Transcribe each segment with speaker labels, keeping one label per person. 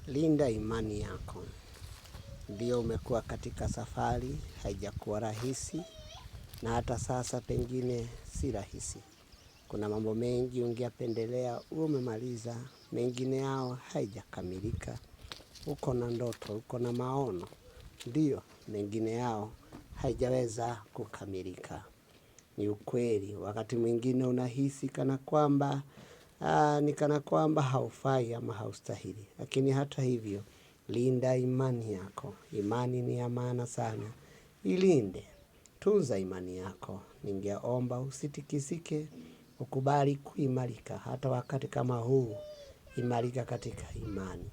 Speaker 1: Linda imani yako. Ndio umekuwa katika safari, haijakuwa rahisi, na hata sasa pengine si rahisi. Kuna mambo mengi ungeyapendelea uwe umemaliza, mengine yao haijakamilika. Uko na ndoto, uko na maono, ndio mengine yao haijaweza kukamilika. Ni ukweli, wakati mwingine unahisi kana kwamba ni kana kwamba haufai ama haustahili. Lakini hata hivyo, linda imani yako. Imani ni ya maana sana. Ilinde, tunza imani yako. Ningeomba usitikisike, ukubali kuimarika. Hata wakati kama huu, imarika katika imani.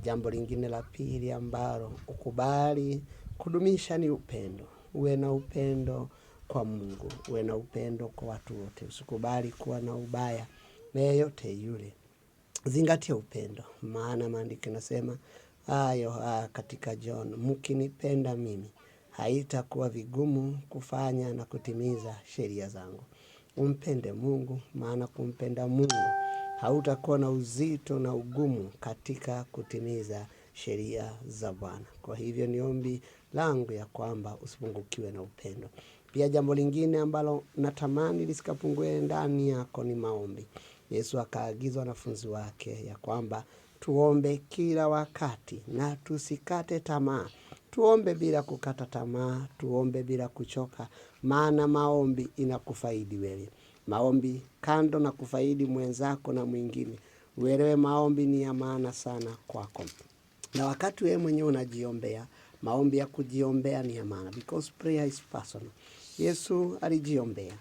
Speaker 1: Jambo lingine la pili ambalo ukubali kudumisha ni upendo. Uwe na upendo kwa Mungu, uwe na upendo kwa watu wote. Usikubali kuwa na ubaya na yeyote yule. Zingatia upendo, maana maandiko yanasema hayo katika John, mkinipenda mimi haitakuwa vigumu kufanya na kutimiza sheria zangu. Umpende Mungu, maana kumpenda Mungu hautakuwa na uzito na ugumu katika kutimiza sheria za Bwana. Kwa hivyo ni ombi langu ya kwamba usipungukiwe na upendo. Pia jambo lingine ambalo natamani lisikapungue ndani yako ni maombi. Yesu akaagiza wanafunzi wake ya kwamba tuombe kila wakati na tusikate tamaa. Tuombe bila kukata tamaa, tuombe bila kuchoka, maana maombi inakufaidi wewe. Maombi kando na kufaidi mwenzako na mwingine, uelewe maombi ni ya maana sana kwako. Na wakati wewe mwenyewe unajiombea, maombi ya kujiombea ni ya maana, because prayer is personal. Yesu alijiombea,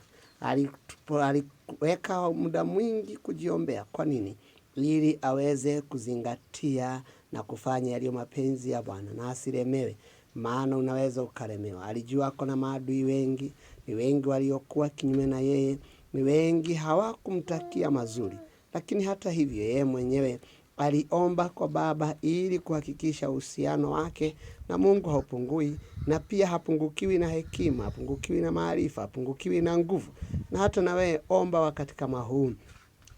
Speaker 1: aliweka muda mwingi kujiombea. Kwa nini? Ili aweze kuzingatia na kufanya yaliyo mapenzi ya Bwana na asilemewe, maana unaweza ukalemewa. Alijua ako na maadui wengi, ni wengi waliokuwa kinyume na yeye, ni wengi hawakumtakia mazuri, lakini hata hivyo yeye mwenyewe aliomba kwa Baba ili kuhakikisha uhusiano wake na Mungu haupungui, na pia hapungukiwi na hekima, hapungukiwi na maarifa, hapungukiwi na nguvu. Na hata na wewe omba wakati kama huu,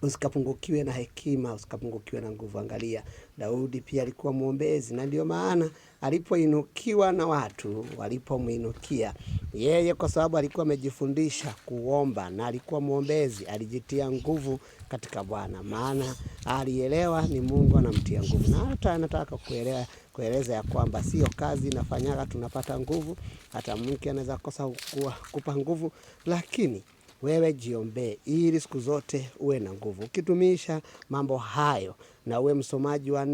Speaker 1: usikapungukiwe na hekima, usikapungukiwe na nguvu. Angalia, Daudi pia alikuwa mwombezi, na ndio maana alipoinukiwa na watu walipomwinukia yeye, kwa sababu alikuwa amejifundisha kuomba na alikuwa mwombezi, alijitia nguvu katika Bwana, maana alielewa ni Mungu anamtia nguvu. Na hata anataka kueleza ya kwamba sio kazi inafanyaga tunapata nguvu, hata mke anaweza kosa kupa nguvu, lakini wewe jiombee ili siku zote uwe na nguvu. Ukitumisha mambo hayo na uwe msomaji wa